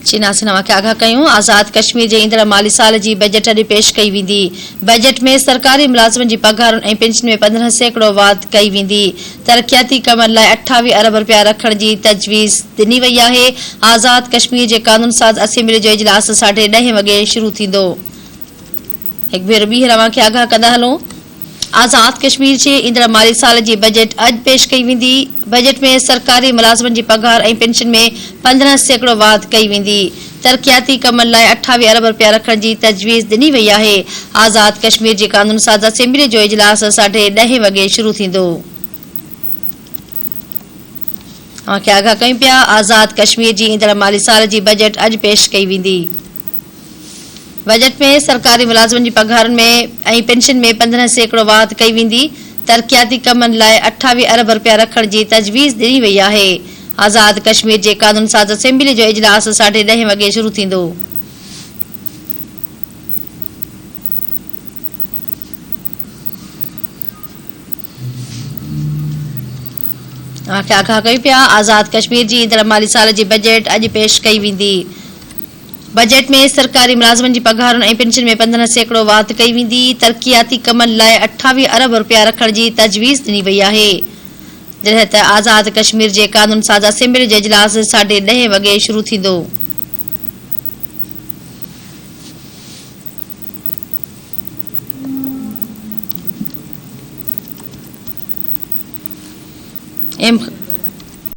چيناسين اوهان کي آگاهه ڪيون آزاد ڪشمير جي ايندڙ مالي سال جي بجيٽ اڄ پيش ڪئي ويندي. بجيٽ ۾ سرڪاري ملازمن جي پگهارن ۽ پينشن ۾ 15% واڌ ڪئي ويندي. ترقياتي ڪمن لاء 28 ارب رپيا رکڻ جي تجويز ڏني وئي آهي. آزاد ڪشمير جي قانون ساز اسيمبلي جو اجلاس ساڍي ڏهين وڳي شروع ٿيندو. هڪ ڀيرو ٻيهر اوهان کي آگاهه ڪندا هلون. آزاد ڪشمير جي ايندڙ مالي سال جي بجيٽ اڄ پيش ڪئي ويندي. بجيٽ ۾ سرڪاري ملازمن جي پگهار ۽ پينشن ۾ 15% واڌ ڪئي ويندي. ترقياتي ڪمن لاء 28 ارب رپيا رکڻ جي تجويز ڏني وئي آهي. آزاد ڪشمير جي قانون ساز اسيمبلي جو اجلاس ساڍي ڏهين وڳي شروع ٿيندو. اوهان کي آگاهه ڪيون پيا آزاد ڪشمير جي ايندڙ مالي سال جي بجيٽ اڄ پيش ڪئي ويندي. بجيٽ ۾ سرڪاري ملازمن جي پگهارن ۾ ۽ پينشن ۾ 15% واڌ ڪئي ويندي، ترقياتي ڪمن لاء 28 ارب رپيا رکڻ جي تجويز ڏني وئي آهي. آزاد ڪشمير جي قانون ساز اسيمبلي جو اجلاس ساڍي ڏهين وڳي شروع ٿيندو. اوهان کي آگاهه ڪيون پيا آزاد ڪشمير جي ايندڙ مالي سال جي بجيٽ اڄ پيش ڪئي ويندي. بجيٽ ۾ سرڪاري ملازمن جي پگهارن ۽ پينشن ۾ 15% واڌ ڪئي ويندي، ترقياتي ڪمن لاء 28 ارب رپيا رکڻ جي تجويز ڏني وئي آهي، جڏهن ته آزاد ڪشمير جي قانون ساز اسيمبلي جو اجلاس ساڍي ڏهين وڳي شروع ٿيندو. ايم.